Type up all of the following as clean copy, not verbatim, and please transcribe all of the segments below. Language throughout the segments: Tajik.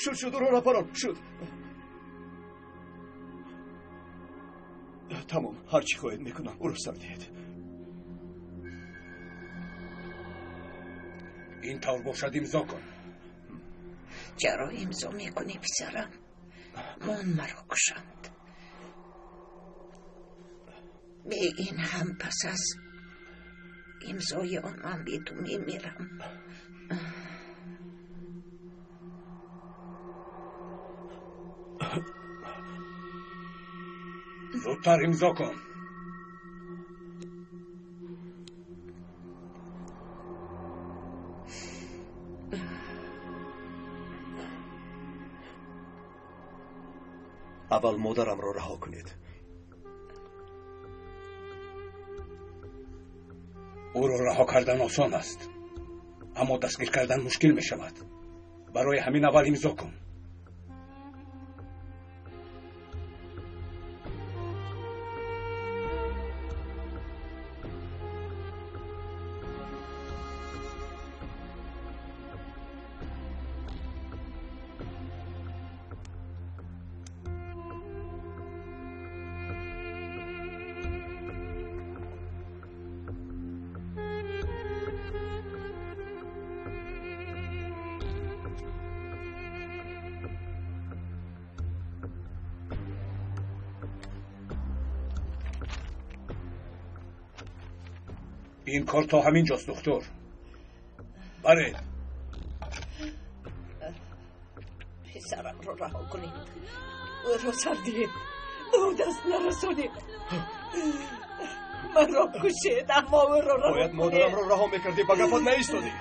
Шуд, шуд, ӯро напарон, шуд. Тамом, ҳар чӣ хоҳед мекунам, ӯро сар диҳед. Ин тавр бошад, имзо кун. Чаро имзо мекунӣ, писарам? Мон маро кушанд. Бе ин ҳам пас аз имзои он ман бе ту мемирам. Зудтар имзо кун. Аввал модарамро раҳо кунед. Ӯро раҳо кардан осон аст, аммо дастгир кардан мушкил мешавад. Барои ҳамин аввал имзо кун. Ин кор то ҳамин ҷост, духтур. Бале. Писарамро раҳо кунед. Ӯро сар диҳед. Ба ӯ даст нарасонед. Маро кушед, аммо ӯро раҳо Бояд кунед. Модарамро раҳо мекардӣ, ба гапот наистодӣ.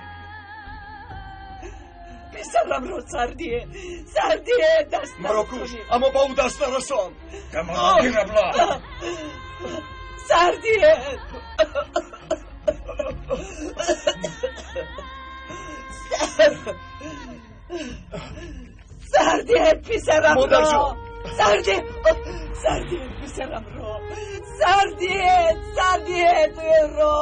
Писарамро сар диҳед. Сар диҳед, даст Маро куш, нарасонед. аммо ба ӯ даст нарасон. Камарогир, абла. Сар диҳед. Сар диҳед писарамро. Модарҷон. Сар диҳед. Сар диҳед писарамро. Сар диҳед, сар диҳед ӯро.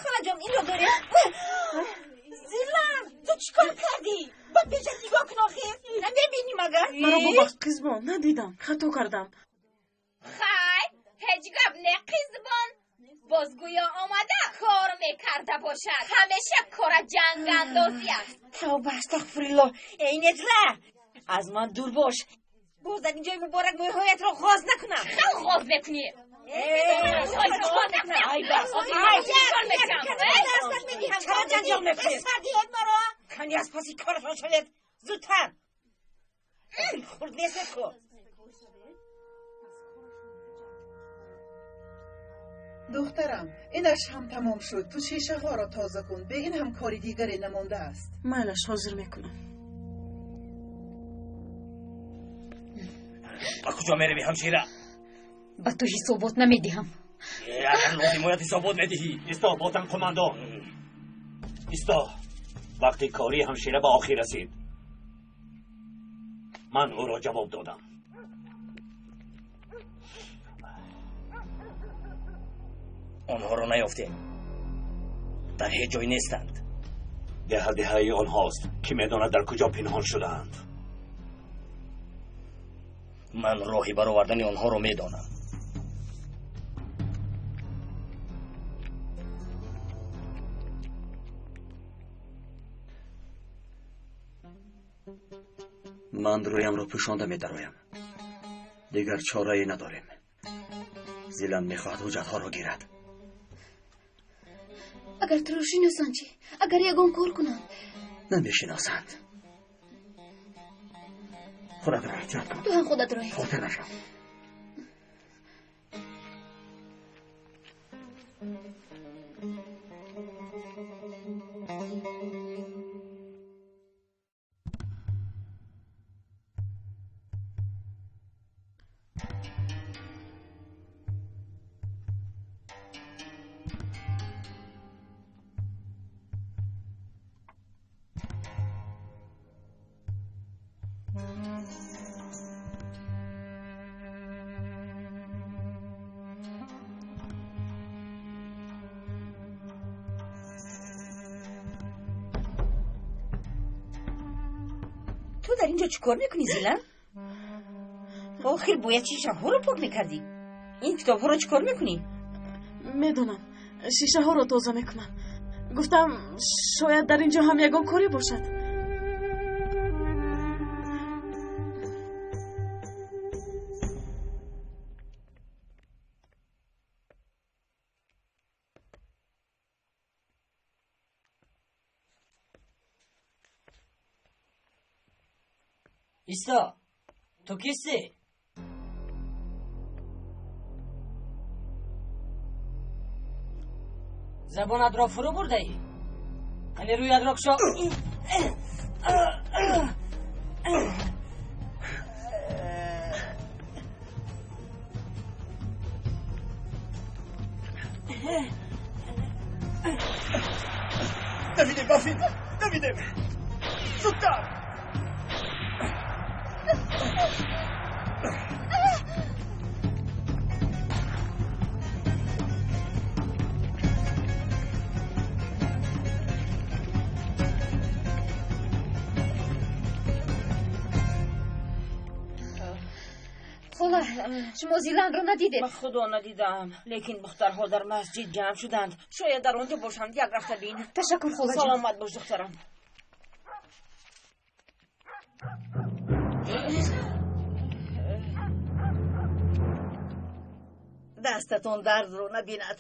Холаҷон, инро доред? Зилан, ту чӣ кор кардӣ? Ба пешат нигоҳ кун охир. Намебинӣ магар? Маро бубахш, қизбон, надидам, хато кардам. Хай, ҳеҷ гап не, қизбон. Боз гӯё омада кор мекарда бошад. Ҳамеша кора ҷангандозӣ аст. Тавба, астағфируллоҳ. Эй Неҷла, аз ман дур бош. Боз дар ин ҷои муборак мӯйҳоятро ғоз накунам. Хел ғоз мекунӣ. Чаро ҷанҷол мекунед? Сардиҳед маро. Кани аз паси коратон шавед. Зудтар. Хурд нестед ку. Духтарам, инаш ҳам тамом шуд. Ту шишаҳоро тоза кун. Бе ин ҳам кори дигаре намондааст. Майлаш, ҳозир мекунам. Ба куҷо меравӣ, ҳамшира? Ба ту ҳисобот намедиҳам. Агар лозим ояд, ҳисобот медиҳӣ. Исто, ботан қумандон. Исто. Вақти кори ҳамшира ба охир расид. Ман ӯро ҷавоб додам. Онҳоро наёфтем. Дар ҳеҷ ҷой нестанд. Деҳа деҳаи онҳост, ки медонад дар куҷо пинҳон шудаанд. Ман роҳи баровардани онҳоро медонам. Ман рӯямро пӯшонда медароям. Дигар чорае надорем. Зилан мехоҳад ҳуҷҷатҳоро гирад. Агар туро шиносанд чӣ? Агар ягон кор кунанд? Намешиносанд. Худатро эҳтиёт кун. Ту ҳам худатро эҳтиёт. Хотир нашав. Ту дар ин ҷо чӣ кор мекунӣ, Зилан? Охир бояд шишаҳоро пок мекардӣ. Ин китобҳоро чӣ кор мекунӣ? Медонам, шишаҳоро тоза мекунам. Гуфтам, шояд дар ин ҷо ҳам ягон коре бошад. Исто, ту кистӣ? Забонатро фурӯ бурдаӣ? Қани рӯятро кушо. Давидем, Бафин! Давидем! Зудтар! Хола, шумо Зиланро надидед? Ба худо надидаам, лекин духтарҳо дар масҷид ҷамъ шуданд. Шояд дар он ҷо бошанд. Як рафта бин. Ташаккур, холаҷон. Саломат бош, духтарам. Дастатон дардро набинад.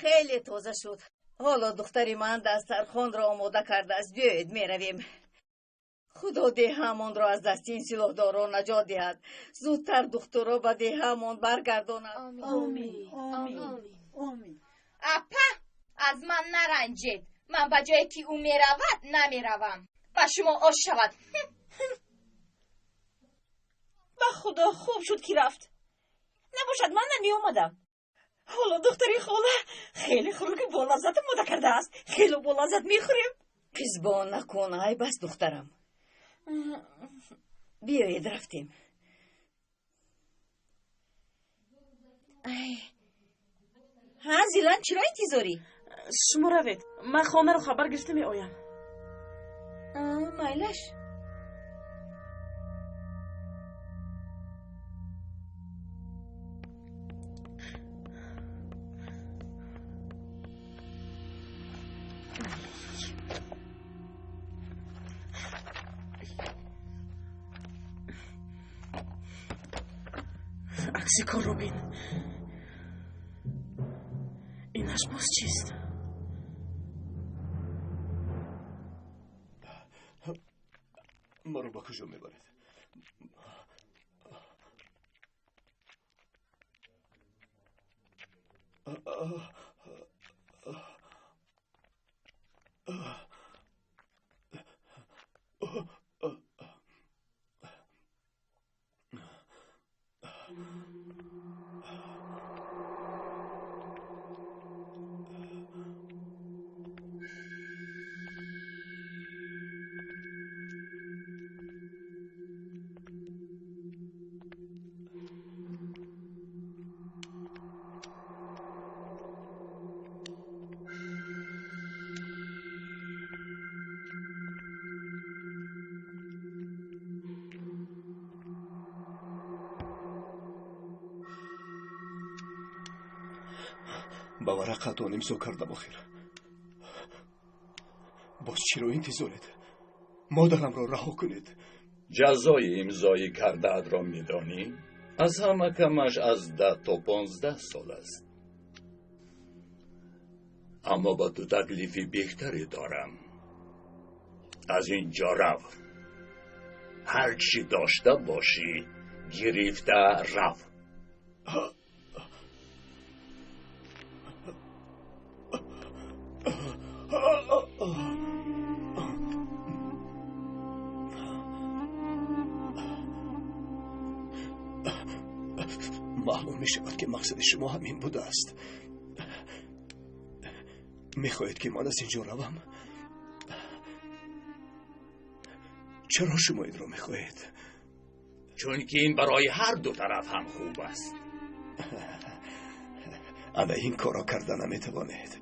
Хеле тоза шуд. Ҳоло духтари ман дастархонро омода кардааст. Биёед, меравем. Худо деҳаамонро аз дасти ин силоҳдорон наҷот диҳад. Зудтар духтурро ба деҳаамон баргардонад. Омин. Апа, аз ман наранҷед. Ман ба ҷое ки ӯ меравад, намеравам. Ба шумо ош шавад. Ба худо хуб шуд, ки рафт. Набошад, ман намеомадам. Ҳоло духтари хола хеле хӯроки болаззат омода кардааст. Хеле болаззат мехӯрем. Қизбон накун, айб аст, духтарам. Биёед, рафтем. Ҳа, Зилан, чиро интизорӣ? Шумо равед, ман хонаро хабар гирифта меоям. Майлаш. Акси корро бин. Инаш боз чист? Маро ба куҷо мебаред? Ба варақатон имзо кардам охир. Боз чиро интизоред? Модарамро раҳо кунед. Ҷазои имзоӣ кардаатро медонӣ? Аз ҳама камаш аз 10 то 15 сол аст. Аммо ба ту таклифи беҳтаре дорам. Аз ин ҷо рав. Ҳар чӣ дошта бошӣ, гирифта рав. Маълум мешавад, ки мақсади шумо ҳамин будааст. Мехоҳед, ки ман аз ин ҷо равам? Чаро шумо инро мехоҳед? Чунки ин барои ҳар ду тараф ҳам хуб аст. Ана ин корро карда наметавонед.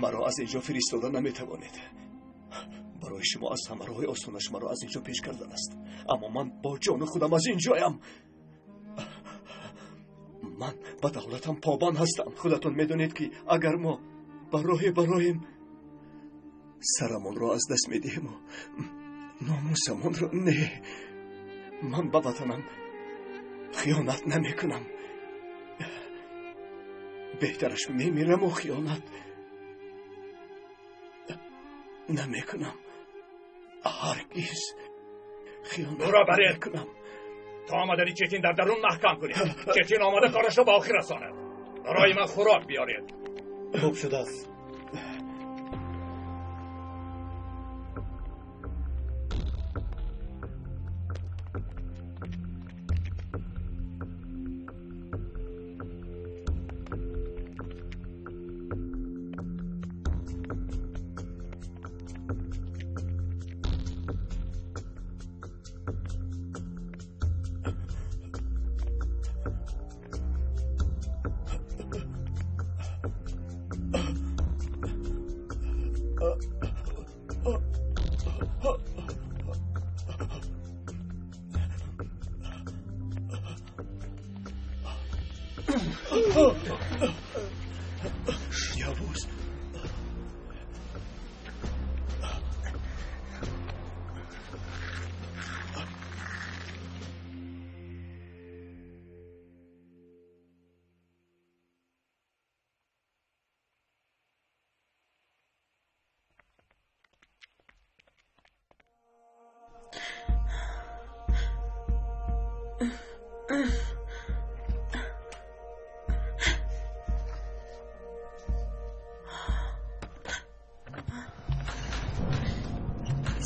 Маро аз ин ҷо фиристода наметавонед. Барои шумо аз ҳама роҳи осонаш маро аз инҷо пеш кардан аст, аммо ман бо ҷону худам аз инҷоям. Ман ба давлатам побанд ҳастам. Худатон медонед, ки агар мо ба роҳе бароем, сарамонро аз даст медиҳему номусамонро не. Ман ба ватанам хиёнат намекунам. Беҳтараш мемираму хиёнат намекунам. Ҳаргиз хиёнат намекунам. То омадани Четин дар дарун маҳкам кунед. Четин омада корашро ба охир расонад. Барои ман хӯрок биёред. Хуб шудааст. Yavuz.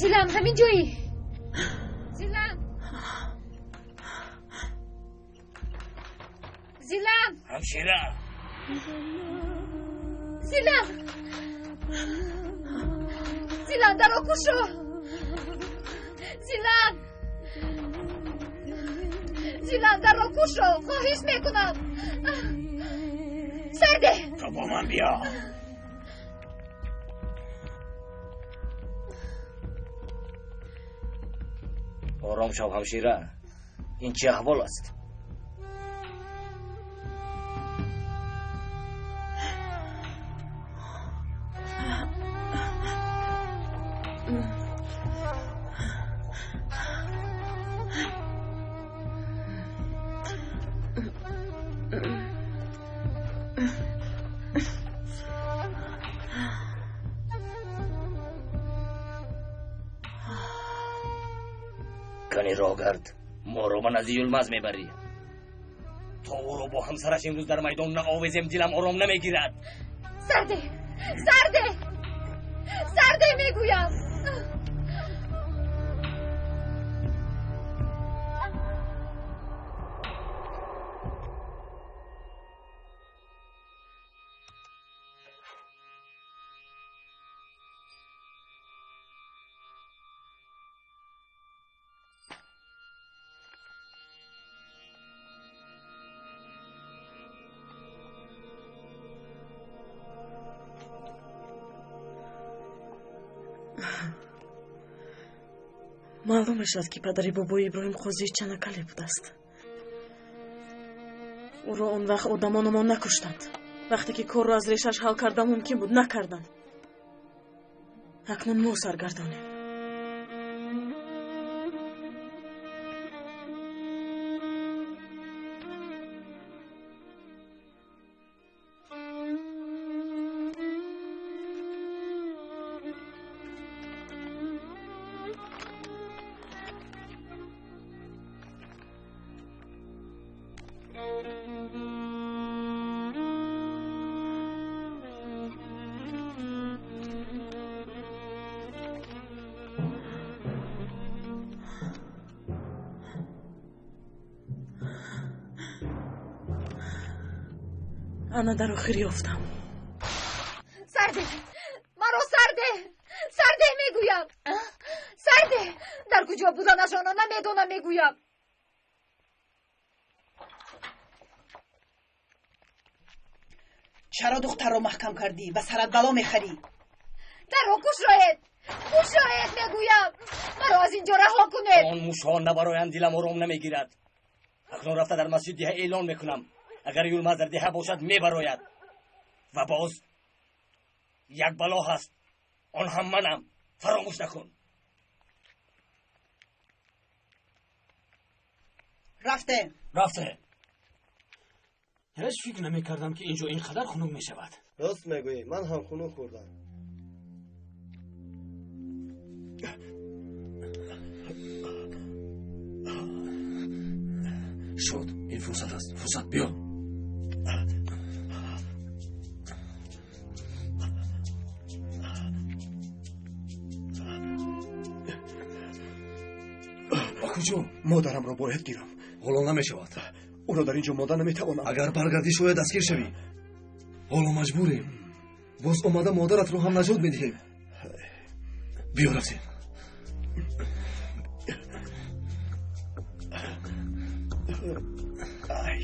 Зилан, ҳамин ҷоӣ? Зилан, Зилан, ҳамшира, Зилан, Зилан, даро кушо! Зилан, Зилан, даро кушо, хоҳиш мекунам. Сарде, ту бо ман биё. Ором шав, ҳамшира. Ин чӣ аҳвол аст? Кани роҳгард, моро ба назди Юлмаз мебарӣ. То ӯро бо ҳамсараш имрӯз дар майдон наовезем, дилам ором намегирад. Сарде, сарде, сарде мегӯям. Маълум мешавад, ки падари бобои Иброҳим қозии Чанакале будааст. Ӯро он вақт одамонамон накуштанд. Вақте ки корро аз решааш ҳал кардан мумкин буд, накарданд. Акнун мо саргардонем. Ана дар охир ёфтам. Сарде, маро сарде, сарде мегӯям. Сарде, дар куҷо буданашонро намедонам мегӯям. Чаро духтарро маҳкам кардӣ? Ба сарат бало мехарӣ. Дарро кушоед. Кушоед мегӯям. Маро аз инҷо раҳо кунед. Он мушҳо набароянд, дилам ором намегирад. Акнун рафта дар масҷид деҳа эълон мекунам. Агар Юлмаз дар деҳа бошад, мебарояд. Ва боз як бало ҳаст. Он ҳам манам. Фаромӯш накун. Рафтем. Рафтем. Ҳеҷ фикр намекардам, ки инҷо ин қадар хунук мешавад. Рост мегӯӣ, ман ҳам хунук хӯрдам. Шуд, ин фурсат аст. Фурсат, биё. Ба куҷо? Модарамро бояд гирам. Ҳоло намешавад. Ӯро дар ин ҷо монда наметавонам. Агар баргардӣ, шояд дастгир шавӣ. Ҳоло маҷбурем. Боз омада модаратро ҳам наҷот медиҳем. Биё, рафтем. Ай.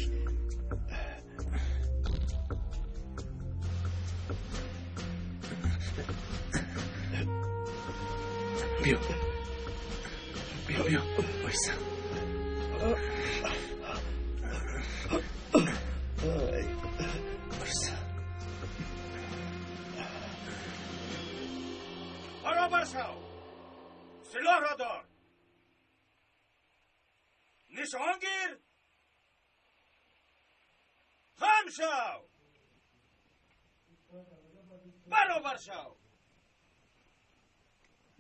Биё, биё, биё, вайса. Вайса. Баробар шав. Силоҳро дор. Нишон гир. Хам шав. Баробар шав.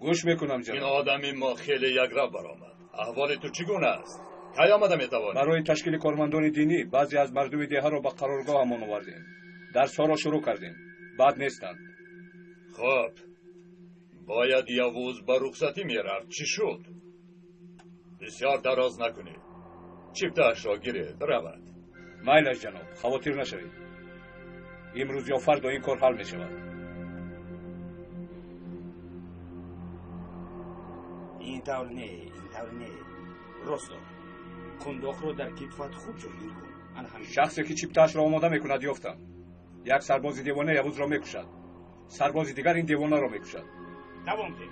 Гӯш мекунам, ҷаноб. Ин одами мо хеле якрав баромад. Аҳволи ту чӣ гуна аст? Кай омада метавонӣ? Барои ташкили кормандони динӣ баъзе аз мардуми деҳаро ба қароргоҳамон овардем. Дарсҳоро шурӯъ кардем. Бад нестанд. Хуб, бояд Явуз ба рухсатӣ мерафт. Чӣ шуд? Бисёр дароз накунед. Чиптаашро гиред, равад. Майлаш, ҷаноб, хавотир нашавед. Имрӯз ё фардо ин кор ҳал мешавад. Ин тавр не, ин тавр не. Рост дор. Қундоқро дар китфат хуб ҷойгир кун. Ана ҳамин. Шахсе ки чиптаашро омода мекунад, ёфтам. Як сарбози девона Явузро мекушад. Сарбози дигар ин девонаро мекушад. Давом деҳ.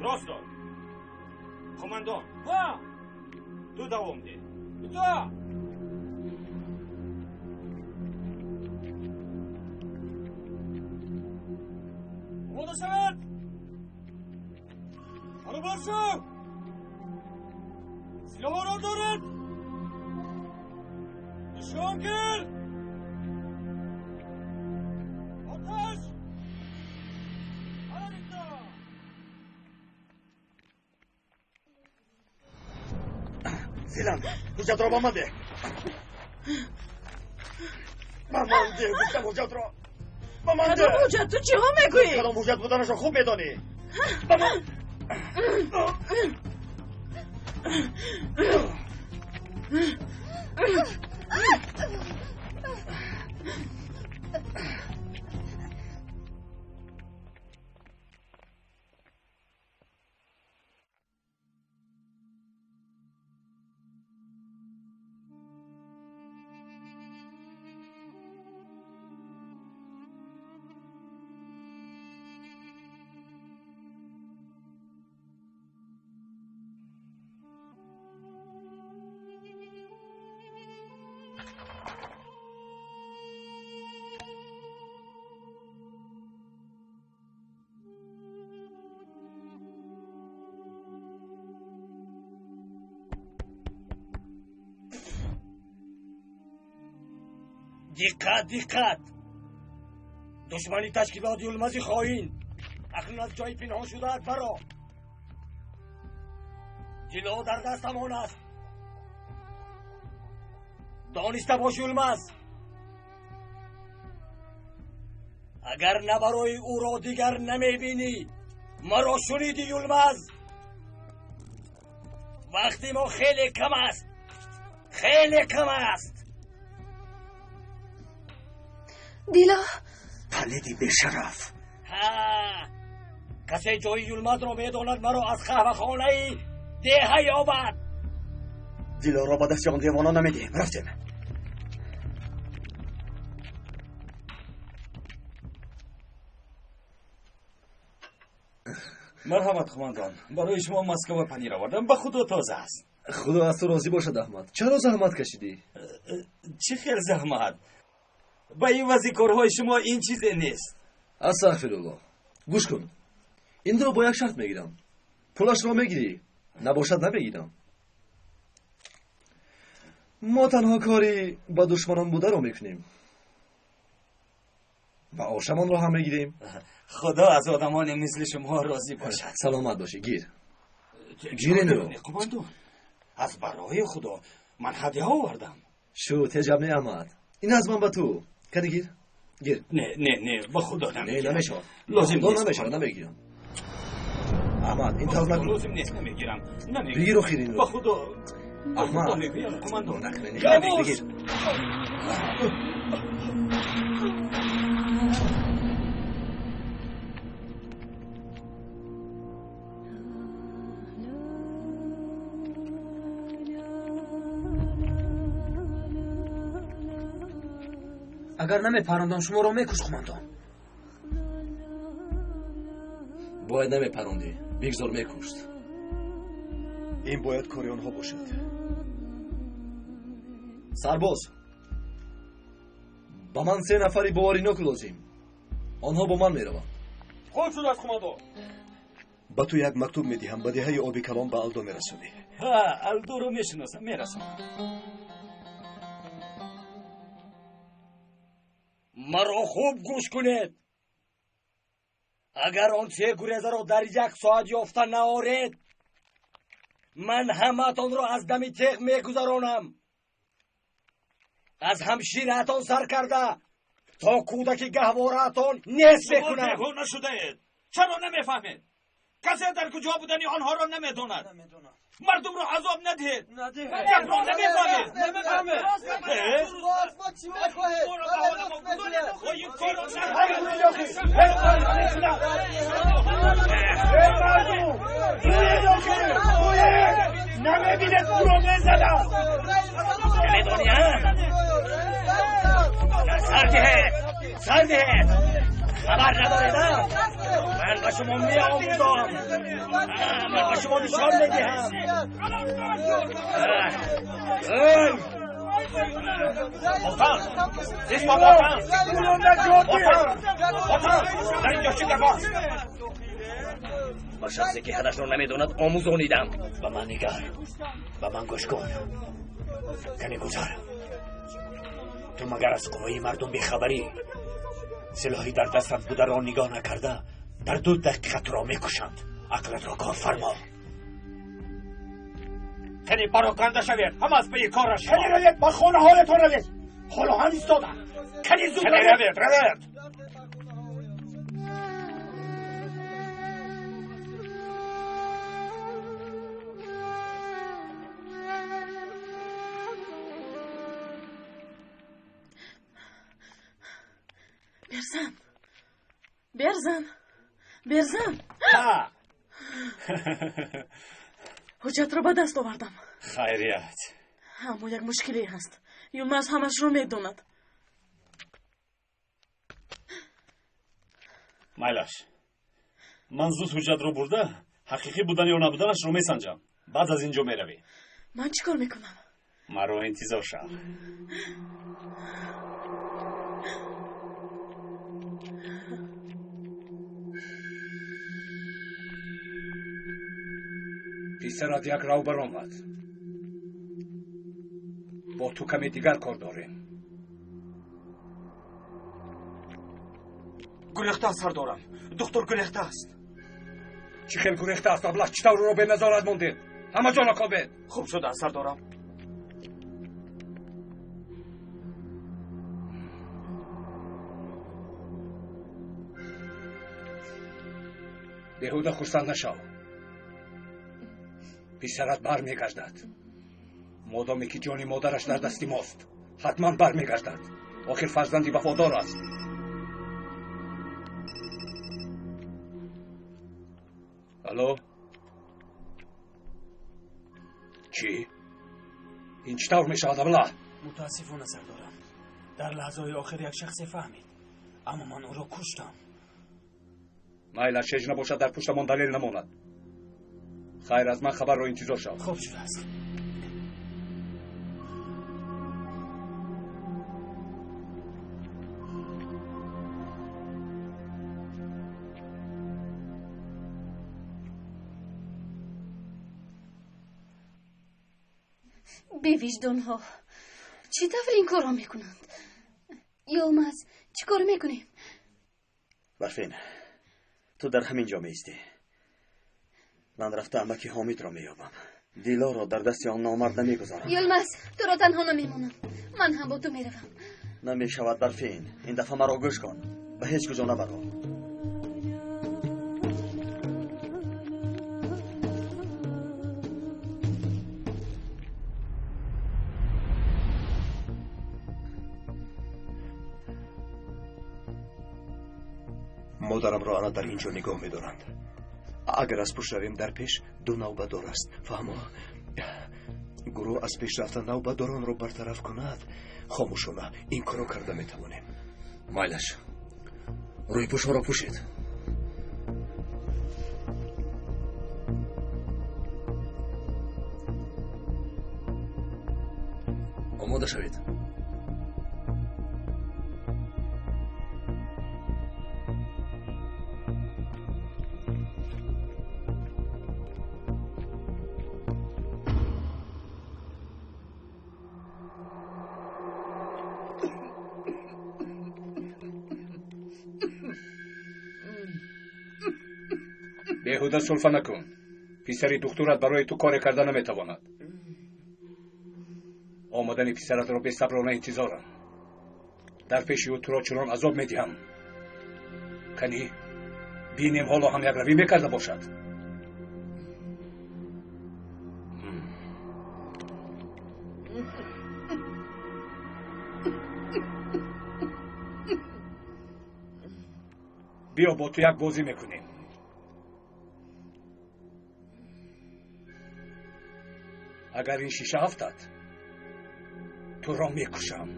Рост дор. Командон. Ҳа! Ту давом деҳ. Да! Омода шавед! Баробар шав! Силоҳро доред! Нишон гир! Оташ! Ҳаракат! Зилан, ҳуҷҷатро ба ман деҳ. Ба ман деҳ, гуфтам ҳуҷҷатро. Ба ман деҳ. Кадом ҳуҷҷат? Ту чиҳо мегӯӣ? Кадом ҳуҷҷат буданашро хуб медонӣ. Ба ман. Диққат, диққат! Душмани ташкилоти Юлмази хоин акнун аз ҷои пинҳон шудаат баро. Дило дар дастамон аст. Дониста бош, Юлмаз, агар набарои ӯро дигар намебинӣ. Маро шунидӣ, Юлмаз? Вақти мо хеле кам аст, хеле кам аст. Дило! Палиди бешараф. Ҳа, касе ҷои Юлмазро медонад, маро аз қаҳвахонаи деҳа ёбад. Дилоро ба дасти он девона намедиҳем. Рафтем. Марҳамат, қумандон, барои шумо маска ва панир овардам, ба Худо тоза аст. Худо аз ту розӣ бошад, Аҳмад. Чаро заҳмат кашидӣ? Чӣ хел заҳмат? Ба ивази корҳои шумо ин чизе нест. Астағфируллоҳ. Гӯш кун, инро бо як шарт мегирам. Пулашро мегирӣ, набошад намегирам. Мо танҳо кори ба душманон бударо мекунем. Маошамонро ҳам мегирем. Худо аз одамони мисли шумо розӣ бошад. Саломат бошӣ. Гир, гир инро. Қумандон, аз барои Худо ман ҳадя овардам. Шуд, ҳеҷ гап не, Аҳмад. Ин аз ман ба ту. Кани гир, гир. Не, не, не, ба Худо намегирам. Не, намешавад. Лозим нест. Намешавад, намегирам. Аҳмад, ин тавр накун. Лозим нест, намегирам. Намегирам. Бигир охир инро. Ба Худо. Аҳмад. Мегӯям, қумандон. Накун, бигир. Агар намепарондам, шуморо мекушт, қумандон. Бояд намепарондӣ, бигзор мекушт. Ин бояд кори онҳо бошад. Сарбоз, ба ман се нафари боваринок лозим. Онҳо бо ман мераванд. Хуб шудааст, қумандон. Ба ту як мактуб медиҳам, ба деҳаи оби калон ба Алдо мерасонӣ. Ҳа, Алдоро мешиносам, мерасонам. Маро хуб гӯш кунед. Агар он се гурезаро дар як соат ёфта наоред, ман ҳамаатонро аз дами теғ мегузаронам. Аз ҳамшираатон сар карда то кӯдаки гаҳвораатон нест мекунам. Шумо бегона шудаед. Чаро намефаҳмед? Касе дар куҷо будани онҳоро намедонад. Мардумро азоб надиҳед. Гапро намефаҳмед. Намебинед, ӯро мезанам. Намедонӣ, сар диҳед, сар диҳед. Хабар надоред? Ман ба шумо меомӯзам, ман ба шумо нишон медиҳам. Отан! Исто, Отан! Отан! Отан! Дар инҷо чӣ гап аст? Ба шахсе ки ҳадашро намедонад омӯзонидам. Ба ман нигар, ба ман гӯш кун. Каме гузар. Ту магар аз қувваи мардум бехабарӣ? Силоҳи дар дастат бударо нигоҳ накарда дар 2 дақиқа туро мекушанд. Ақлатро кор фармо. Кани пароканда шавед, ҳама аз пайи кораш. Кани равед, ба хонаҳоятон равед. Ҳоло ҳам истодам. Кани зуд равед, равед. Берзан, Берзан, Берзан. Ҳуҷҷатро ба даст овардам. Хайрият. Аммо як мушкиле ҳаст. Юлмаз ҳамашро медонад. Майлаш, ман зуд ҳуҷҷатро бурда ҳақиқӣ будан ё набуданашро месанҷам. Баъд аз ин ҷо меравӣ. Ман чӣ кор мекунам? Маро интизор шав. Писарат як рав баромад. Бо ту каме дигар кор дорем. Гурехта аст, сардорам. Духтур гурехта аст. Чӣ хел гурехта аст, аблаҳ? Чӣ тавр ӯро беназорат мондед? Ҳама ҷо накобед. Хуб шудааст, сардорам. Беҳуда хурсанд нашав. Писарат бармегардад. Модоме ки ҷони модараш дар дасти мост, ҳатман бармегардад. Охир фарзанди вафодор аст. Алло? Чӣ? Ин чӣ тавр мешавад, аблаҳ? Мутаассифона, сардорам, дар лаҳзаҳои охир як шахсе фаҳмид, аммо ман ӯро куштам. Майлаш, ҳеҷ набошад дар пуштамон далел намонад. Хайр, аз ман хабарро интизор шав. Хуб шудааст. Бевиҷдонҳо чӣ тавр ин корро мекунанд? Йилмаз, чӣ кор мекунем? Барфин, ту дар ҳамин ҷо меистӣ. Ман рафта амаки Ҳомидро меёбам. Дилоро дар дасти он номард намегузорам. Йилмаз, туро танҳо намемонам. Ман ҳам бо ту меравам. Намешавад, Барфин. Ин дафъа маро гӯш кун. Ба ҳеҷ куҷо набаро. Модарамро ана дар ин ҷо нигоҳ медоранд. Агар аз пушт равем, дар пеш ду навбатдор аст. Фаҳмо, гурӯҳ аз пеш рафта навбатдоронро бартараф кунад. Хомӯшона ин корро карда метавонем. Майлаш, рӯйпӯшҳоро пӯшед. Омода шавед. Беҳуда сулфа накун. Писари духтурат барои ту коре карда наметавонад. Омадани писаратро бесаброна интизорам. Дар пеши ӯ туро чунон азоб медиҳам, кани бинем ҳоло ҳам якравӣ мекарда бошад. Биё бо ту як бозӣ мекунем. Агар ин шиша афтад, туро мекушам.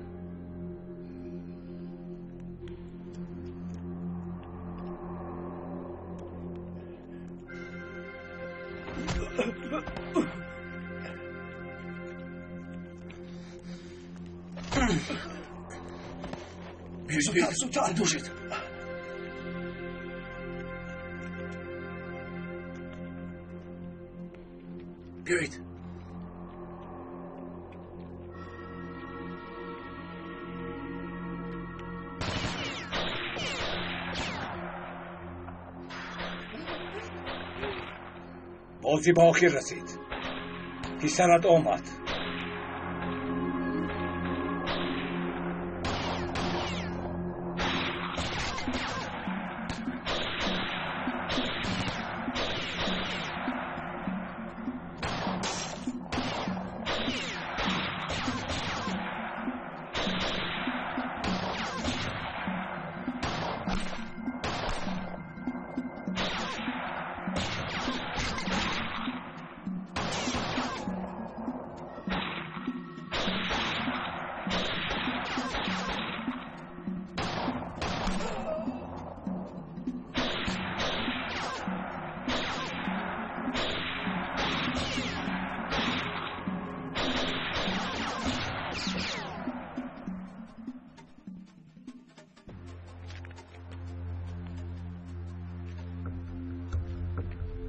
Зудтар, зудтар, душед. Биёед. Бозӣ ба охир расид. Писарат омад.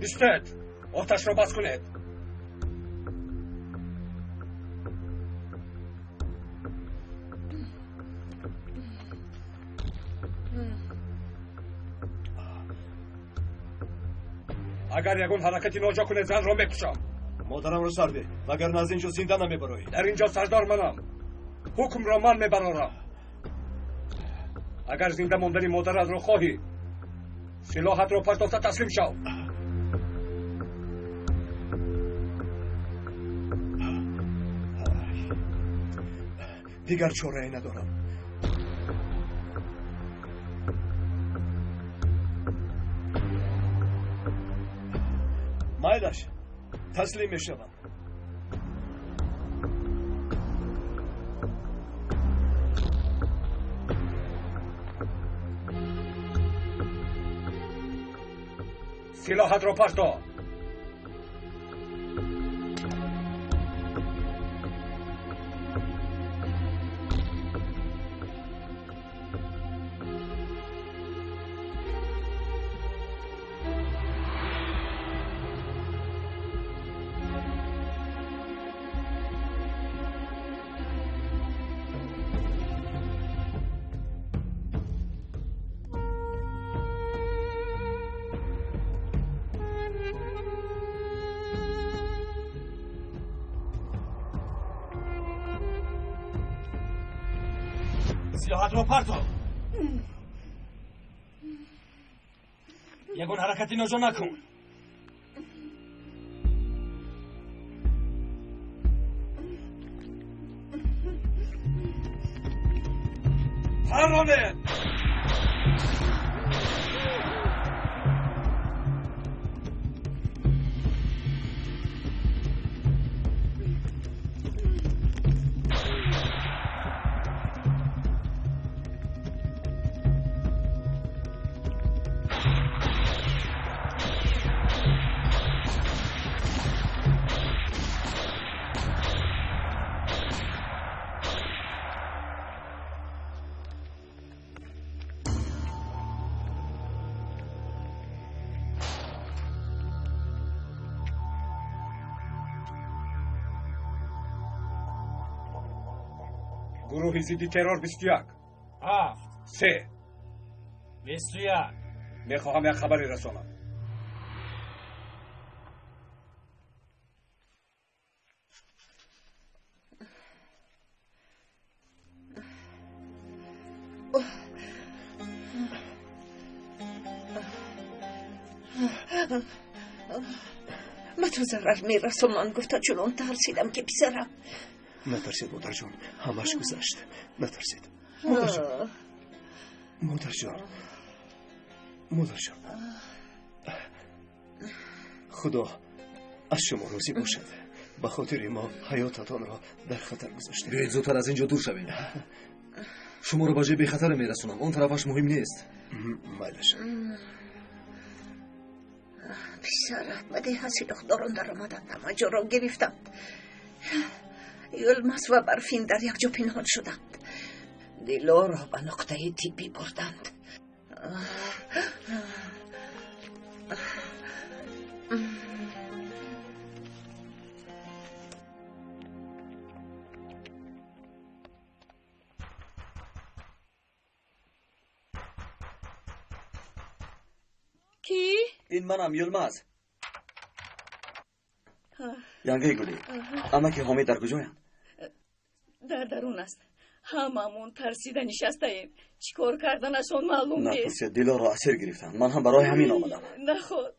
Истед, оташро бас кунед. Агар ягон ҳаракати ноҷо кунед, занро мекушам. Модарамро сар деҳ, вагарна аз ин ҷо зинда намебароӣ. Дар ин ҷо сардор манам. Ҳукмро ман мебарорам. Агар зинда мондани модаратро хоҳӣ, силоҳатро партофта таслим шав. Дигар чорае надорам. Майлаш, таслим мешавам. Силоҳатро парто. Силоҳатро парто. Ягон ҳаракати ноҷо накун. Пароне! Гурӯҳи зидди террор 21. 7. 3. 21. Мехоҳам як хабаре расонам. Ба ту зарар мерасонанд гуфта чунон тарсидам ки писарам. Натарсед, модарҷон, ҳамаш гузашт. Натарсед. Модарҷон. Модарҷон. Модарҷон. Худо аз шумо розӣ бошад. Ба хотири мо ҳаётатонро дар хатар гузоштем. Биёед зудтар аз ин ҷо дур шавем. Шуморо ба ҷои бехатаре мерасонам. Он тарафаш муҳим нест. Майлаш. Писарам, ба деҳа силоҳдорон даромаданд, ҳама ҷоро гирифтанд. Юлмаз ва Барфин дар як ҷо пинҳон шуданд. Дилоро ба нуқтаи тиббӣ бурданд. Кӣ? Ин манам, Юлмаз. Янгаи гулӣ, амаки Ҳомид дар куҷоянд? Дар дарун аст. Ҳамамон тарсида нишастаем. Чӣ кор карданашон маълум нест. Напурсед, Дилоро асир гирифтанд. Ман ҳам барои ҳамин омадам. Наход.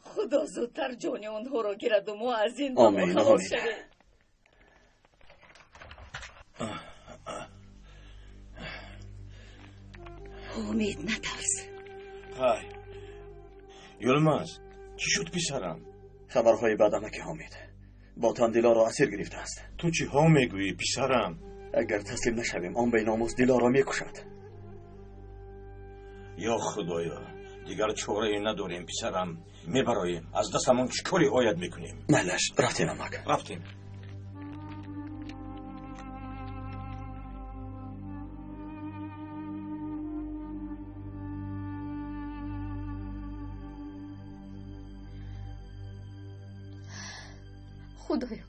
Худо зудтар ҷони онҳоро гираду мо аз ин бало халос шавем. Ҳомид, натарс. Ҳай, Юлмаз, чӣ шуд писарам? Хабарҳои бад, амаки Ҳомид. Ботан Дилоро асир гирифтааст. Ту чиҳо мегӯӣ, писарам? Агар таслим нашавем, он беномус Дилоро мекушад. Ё Худоё, дигар чорае надорем, писарам. Мебароем, аз дастамон чӣ коре ояд мекунем. Майлаш, рафтем, амак. Рафтем. Худоё,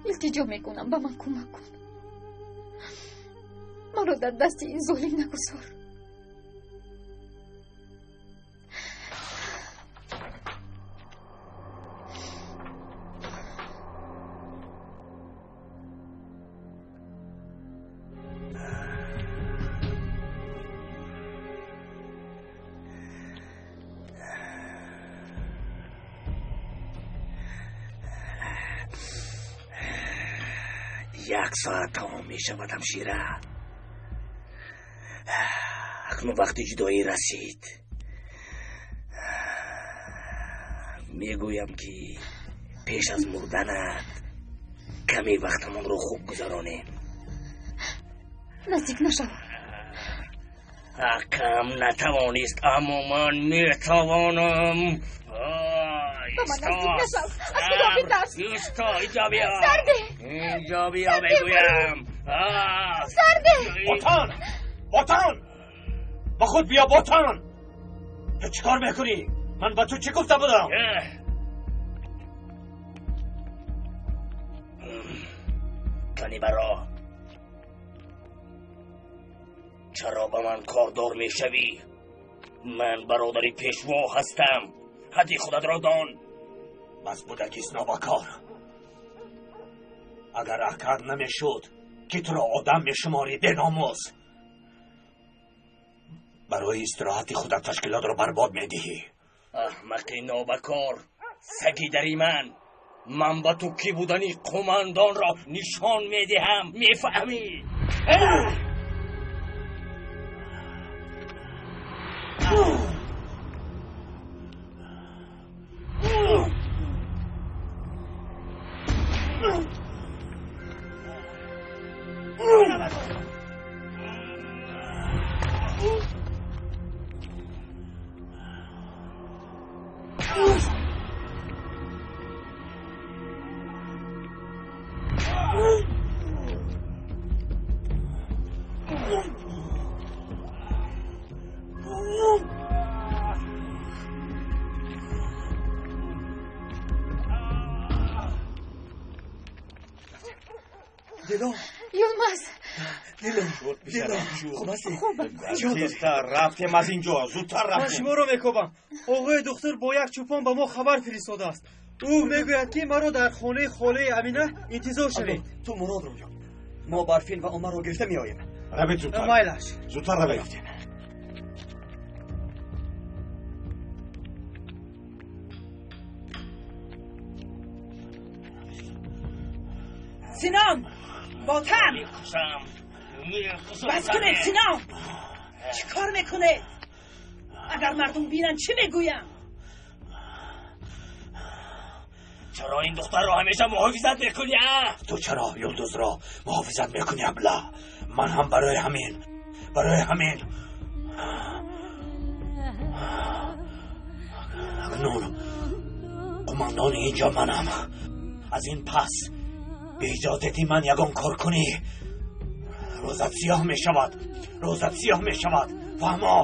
илтиҷо мекунам, ба ман кӯмак кун. Маро дар дасти ин золим нагузор. Як соат тамом мешавад, ҳамшира. Акнун вақти ҷудоӣ расид. Мегӯям ки пеш аз мурданат каме вақтамонро хуб гузаронем. Наздик нашав. Акам натавонист, аммо ман метавонам. Ба ман наздик нашав, аз Худо битарс. Исто, инҷо биё. Сарде. Инҷо биё мегӯям. Сарде. Ботан! Ботан! Ба худ биё, Ботан! Ту чӣ кор мекунӣ? Ман ба ту чӣ гуфта будам? Кани баро. Чаро ба ман кордор мешавӣ? Ман бародари пешво ҳастам. Ҳадди худатро дон. Бас будагист нобакор. Агар акар намешуд, ки туро одам мешуморӣ, беномус. Барои истироҳати худат ташкилотро барбод медиҳӣ. Аҳмақи нобакор, саги дари ман. Ман ба ту кӣ будани қумандонро нишон медиҳам, мефаҳмӣ? Дило. Юлмаз. Дило. Дило. Хуб ҳастӣ? Хубам. Тезтар рафтем аз инҷо, зудтар Ман рафтем. шуморо мекобам. Оғои духтур бо як чӯпон ба мо хабар фиристодааст. Ӯ мегӯяд, ки маро дар хонаи холаи Амина интизор шавед. Ту Муродро ёб. Мо Барфин ва Умарро гирифта меоем. Равед зудтар. Майлаш. Зудтар равед. Синон! Ботан! Мекушам. Мекушам. Бас кунед, Синон! Чӣ кор мекунед? Агар мардум бинанд, чӣ мегӯям? Чаро ин духтарро ҳамеша муҳофизат мекунӣ, а? Ту чаро Юлдузро муҳофизат мекунӣ, абла? Ман ҳам барои ҳамин, барои ҳамин. Акнун қумандони инҷо манам. Аз ин пас бе иҷозати ман ягон кор кунӣ, рӯзат сиёҳ мешавад, рӯзат сиёҳ мешавад. Фаҳмо?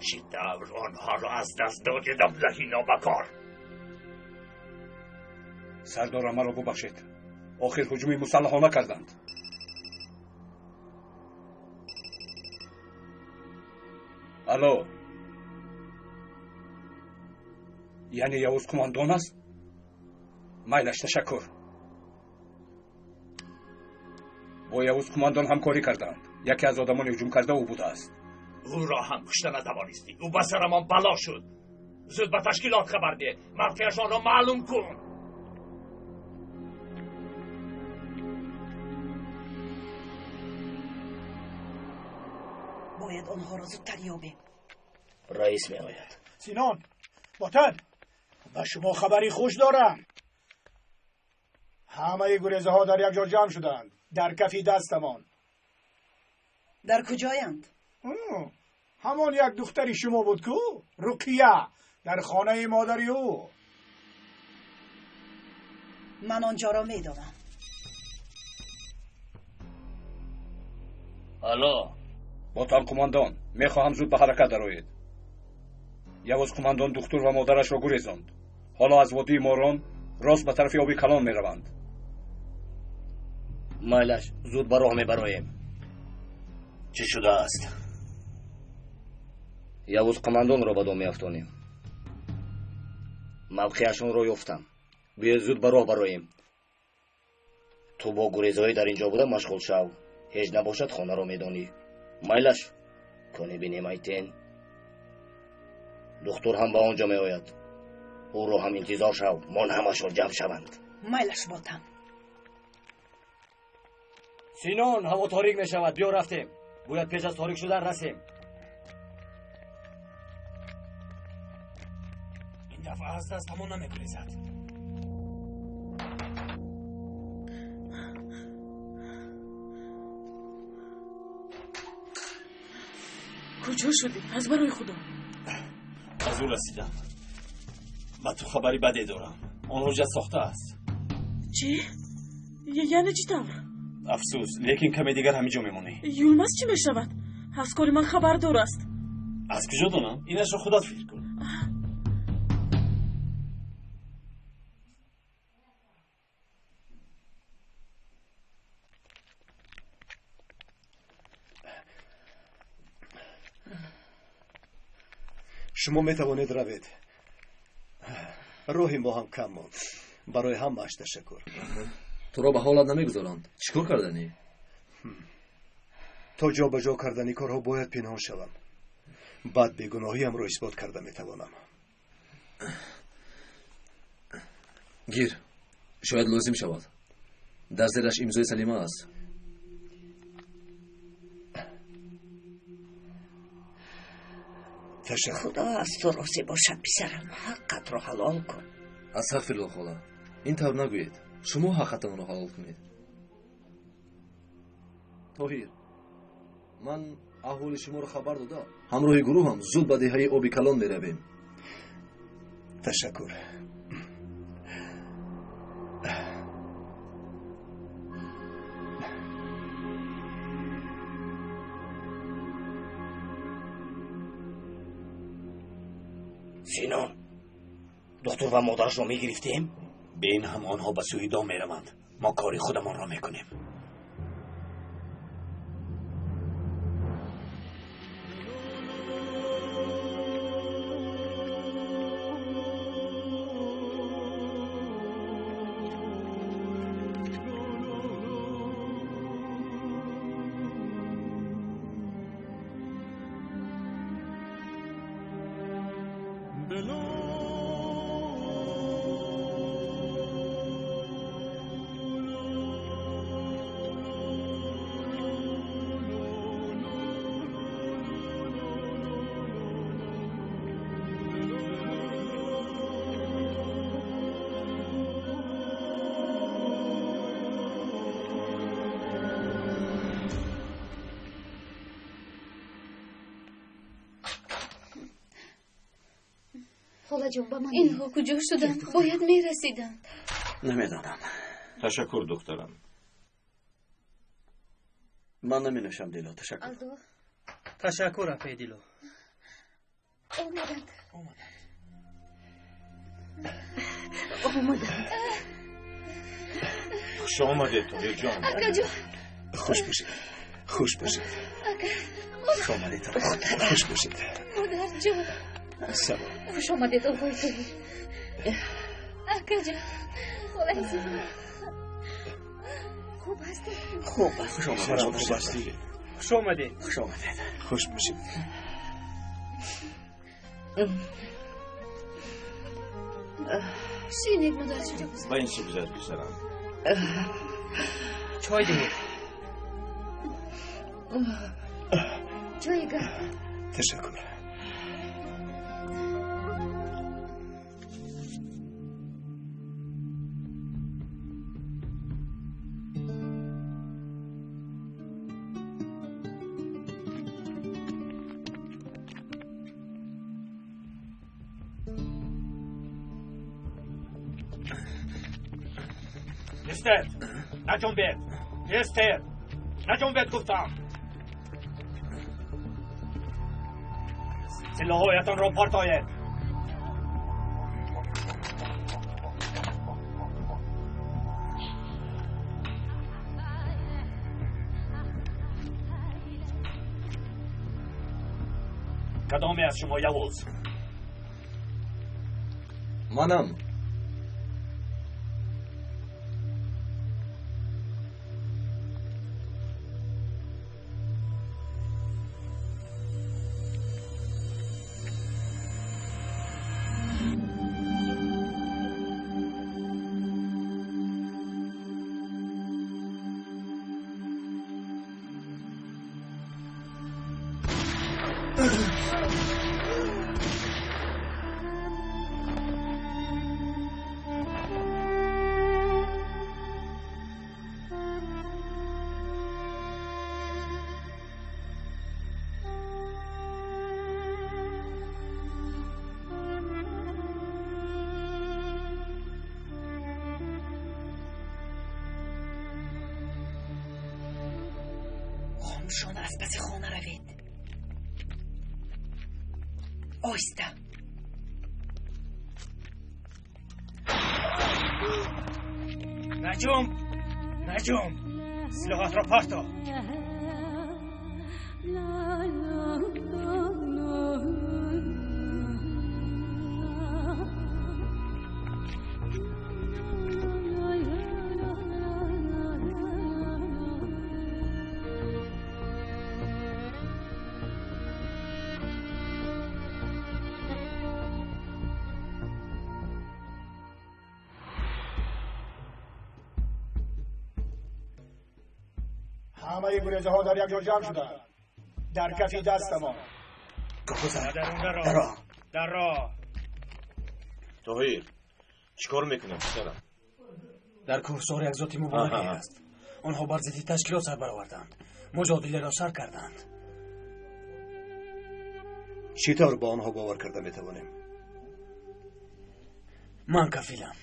Чӣ тавр онҳоро аз даст додед, аблаҳи нобакор? Сардора, маро бубахшед. Охир ҳуҷуми мусаллаҳона карданд. Алло. Яъне Явуз қумандон аст? Майлаш, ташаккур. Бо Явуз қумандон ҳамкорӣ карданд. Яке аз одамони ҳуҷум карда ӯ будааст. Ӯро ҳам кушта натавонистӣ. Ӯ ба сарамон бало шуд. Зуд ба ташкилот хабар деҳ. Мавқеашонро маълум кун. Бояд онҳоро зудтар ёбем. Раис меояд. Синон, Ботан, ба шумо хабари хуш дорам. Ҳамаи гурезаҳо дар як ҷо ҷамъ шуданд, дар кафи дастамон. Дар куҷоянд? Ҳамон як духтари шумо буд ку, Руқия, дар хонаи модари ӯ. Ман онҷоро медонам. Алло. Ботан қумандон, мехоҳам зуд ба ҳаракат дароед. Явуз қумандон духтур ва модарашро гурезонд. Ҳоло аз водии Морон рост ба тарафи оби калон мераванд. Майлаш, зуд ба роҳ мебароем. Чӣ шудааст? Явуз қумандонро ба дом меафтонем. Мавқеашонро ёфтам. Биё зуд ба роҳ бароем. Ту бо гурезҳои дар инҷо буда машғул шав. Ҳеҷ набошад хонаро медонӣ. Майлаш, коне бинем айтен. Духтур ҳам ба он ҷо меояд. Ӯро ҳам интизор шав, мон ҳамашон ҷамъ шаванд. Майлаш, Ботан. Синон, ҳаво торик мешавад, биё рафтем. Бояд пеш аз торик шудан расем. Ин Дафъа аз дастамон намегурезад. Куҷо шудӣ? Аз барои Худо. Аз ӯ расидам. Ба ту хабари баде дорам. Он ҳуҷҷат сохта аст. Чӣ? Яъне чӣ тавр? Афсӯс, лекин каме дигар ҳамин ҷо мемонӣ. Юлмаз чӣ мешавад? Аз кори ман хабардор аст. Аз куҷо донам? Инашро худат фикр кун. Шумо метавонед равед. Роҳи мо ҳам кам монд. Барои ҳамааш ташаккур. Туро ба ҳолат намегузоранд. Чӣ кор карданӣ? То ҷобаҷо кардани корҳо бояд пинҳон шавам. Баъд бегуноҳиамро исбот карда метавонам. Гир, шояд лозим шавад. Дар зераш имзои Салима аст. Ташаккур. Худо аз ту розӣ бошад, писарам. Ҳаққатро ҳалол кун. Астағфирулло, хола. Ин тавр нагӯед. Шумо ҳаққатонро ҳалол кунед. Тоҳир, ман аҳволи шуморо хабар дода, ҳамроҳи гурӯҳам зуд ба деҳаи Оби Калон меравем. Ташаккур. Синон, духтур ва модарашро мегирифтем? Бе ин ҳам онҳо ба сӯи дом мераванд. Мо кори худамонро мекунем. Инҳо куҷо шуданд? Бояд мерасиданд. Намедонам. Ташаккур, духтарам. Ман наменӯшам, Дило. Ташаккур. Ташаккур, апаи Дило. Омаданд. Омаданд. Хуш омадед, Тоҳирҷон. Акаҷон. Хуш бошед. Хуш бошед. Ака. Хуш омадед. Хуш бошед. Модарҷон. Салом. Хуш омадед, оғои Тоҳир. Акаҷон, холаи азизам. Хуб ҳастед? Хуб аст. Хуш омадед. Хуб ҳастед? Хуш омадед. Хуш омадед. Хуш бошед. Шинед, модарҷон. Ба ин сӯ гузар, писарам. Чой диҳед. Чойи гарм. Ташаккур. Истед! Наҷунбед! Истед! Наҷунбед гуфтам! Силоҳҳоятонро партоед! Кадоме аз шумо Явуз? Манам. Чашмпӯшона аз паси хона равед. Оҳиста. Наҷум, Наҷум, силоҳатро парто. ҳамаи гурезаҳо дар як ҷо ҷамъ шуданд, дар кафи дастамон. Даро. Тоҳир, чӣ кор мекунем, писарам? Дар кӯҳсор як зоти мубораке аст. Онҳо бар зидди ташкилот сар бароварданд, муҷодиларо сар карданд. Чӣ тавр ба онҳо бовар карда метавонем? Ман кафилам.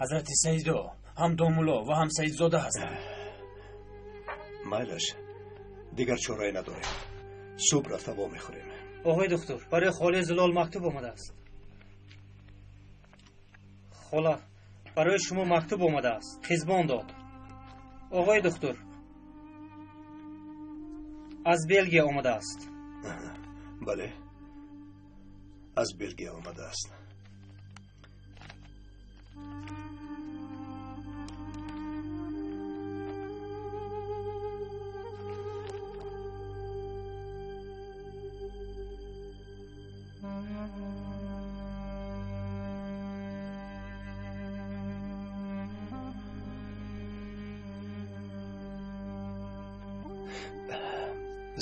Ҳазрати Саидо ҳам домулло ва ҳам саидзода ҳастанд. Майлаш, дигар чорае надорем. Субҳ рафта вомехӯрем. Оғои духтур, барои холаи Зулол мактуб омадааст. Хола, барои шумо мактуб омадааст. Хизбон дод. Оғои духтур, аз Белгия омадааст. Бале, аз Белгия омадааст.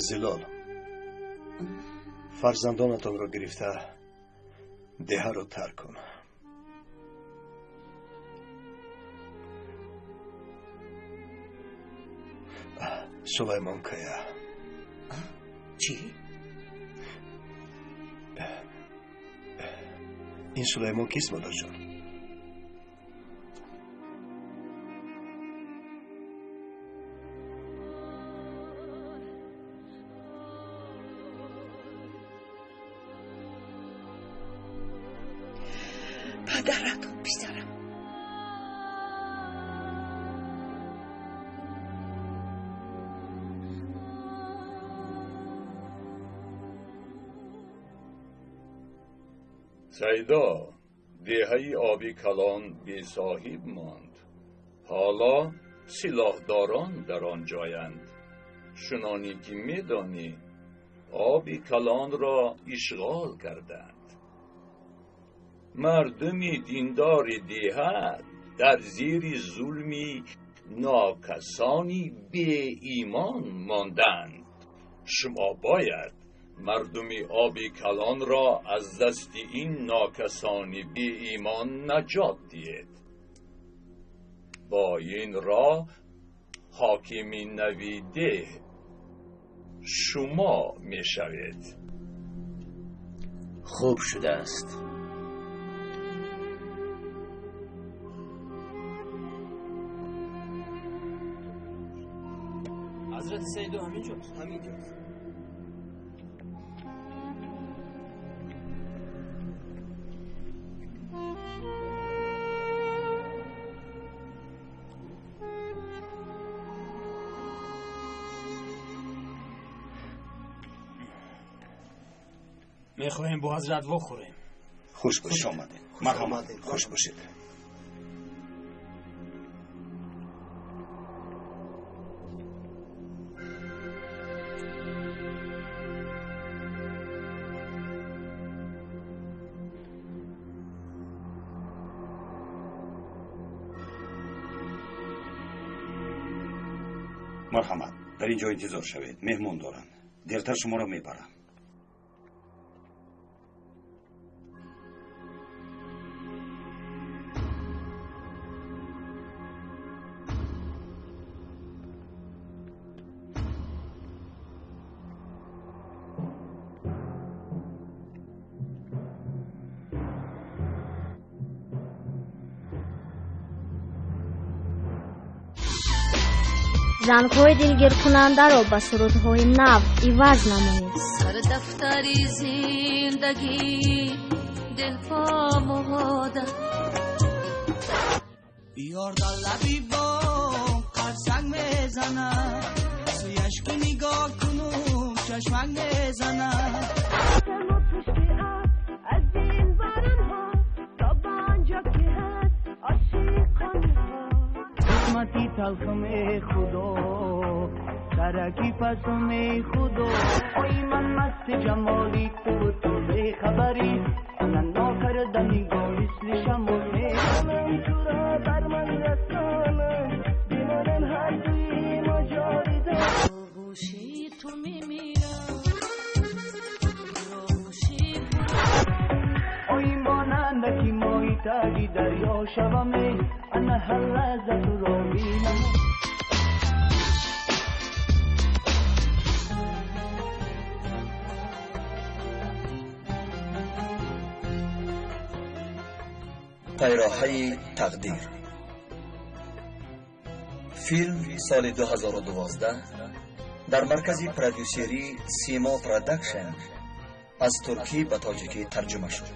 Зилол, фарзандонатонро гирифта деҳаро тарк кун. Сулаймон кая? Чӣ? Ин Сулаймон кист, модарҷон? Падаратон, писарам. Саидо, деҳаи оби калон бесоҳиб монд. Ҳоло силоҳдорон дар он ҷоянд. Чуноне ки медонӣ, оби калонро ишғол карданд. Мардуми диндори деҳа дар зери зулми нокасони беимон монданд. Шумо бояд мардуми оби калонро аз дасти ин нокасони беимон наҷот диҳед. Бо ин роҳ ҳокими нави деҳ шумо мешавед. Хуб шудааст. Ҳазрати Саидо ҳаминҷост. Ҳаминҷост. Мехоҳем бо ҳазрат вохӯрем. Хуш бошед. Хуш омадед. Марҳамат. Хуш бошед. Марҳамат, дар ин ҷо интизор шавед, меҳмон доранд. Дертар шуморо мебарам. Зангҳои дилгиркунандаро ба сурудҳои нав иваз намоед. Сардафтари зиндагӣ дилпо муҳода. Ёр дар лаби бом қарсак мезанад, сӯяш ки нигоҳ кунум, чашмак мезанад. Аз ин баранҳо то ба анҷо ки ҳаст ошиқонаҳо. Қисмати талхаме, худо, тараки пасуме, худо. Ой, ман масти ҷамоли ту, ту бехабарӣ, ана нокарда нигоҳ мисли шамол мезанам, туро бар ман расонам, бимонем ҳардуи мо ҷовидон. Оғӯши ту мемирам, оғӯши. Ой, монандаки моҳи таги дарё шаваме, ана ҳар лаҳза туро бинам. Пайроҳаи тақдир. Филм соли 2012 дар маркази продюсерии Симо Продакшн аз туркӣ ба тоҷикӣ тарҷума шуд.